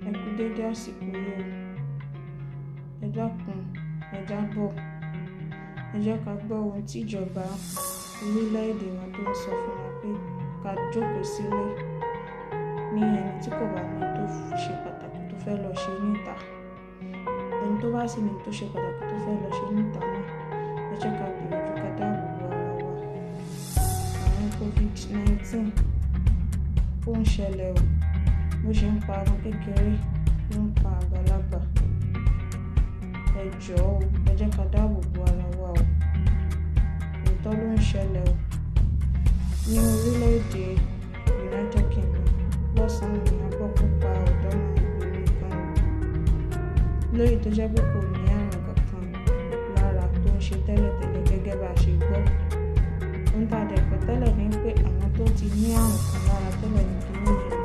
Ẹ kú dédé àsìkò yìí o. Ẹ dákun, ẹ dábọ̀. Ẹ jẹ́ ká gbọ́ ohun tí ìjọba orílẹ̀-èdè wa tó ń sọ fún wa pé ká jókòó sílé ní ẹni tí kò bá ní tó ṣe pàtàkì tó fẹ́ lọ ṣe níta. Ẹni tó bá sì ní tó ṣe pàtàkì tó fẹ́ lọ ṣe níta náà, ẹ jẹ́ ká gbìyànjú ká dáàbò bo ara wa. Àrùn COVID-19 ó ń ṣẹlẹ̀ o. Bó ṣe ń pa ọmọ kékeré ló ń pa àgbàlagbà. Ẹ jọ̀ọ́ o, ẹ jẹ́ ká dáàbò bo ara wa o. Òótọ́ ló ń ṣẹlẹ̀ o. Ní orílẹ̀-èdè United Kingdom, lọ́sàn-án ni a gbọ́ pé ó pa ọ̀dọ́mọbìnrin kan o. Léyìí tó jẹ́ pé kò ní àrùn kankan lára tó ń ṣe tẹ́lẹ̀tẹ́lẹ̀ gẹ́gẹ́ bá ṣe gbọ́. Ohun tá a dẹ̀ gbọ́ tẹ́lẹ̀ ni pé àwọn tó ti ní àrùn kan lára tẹ́lẹ̀ ní kíní yìí.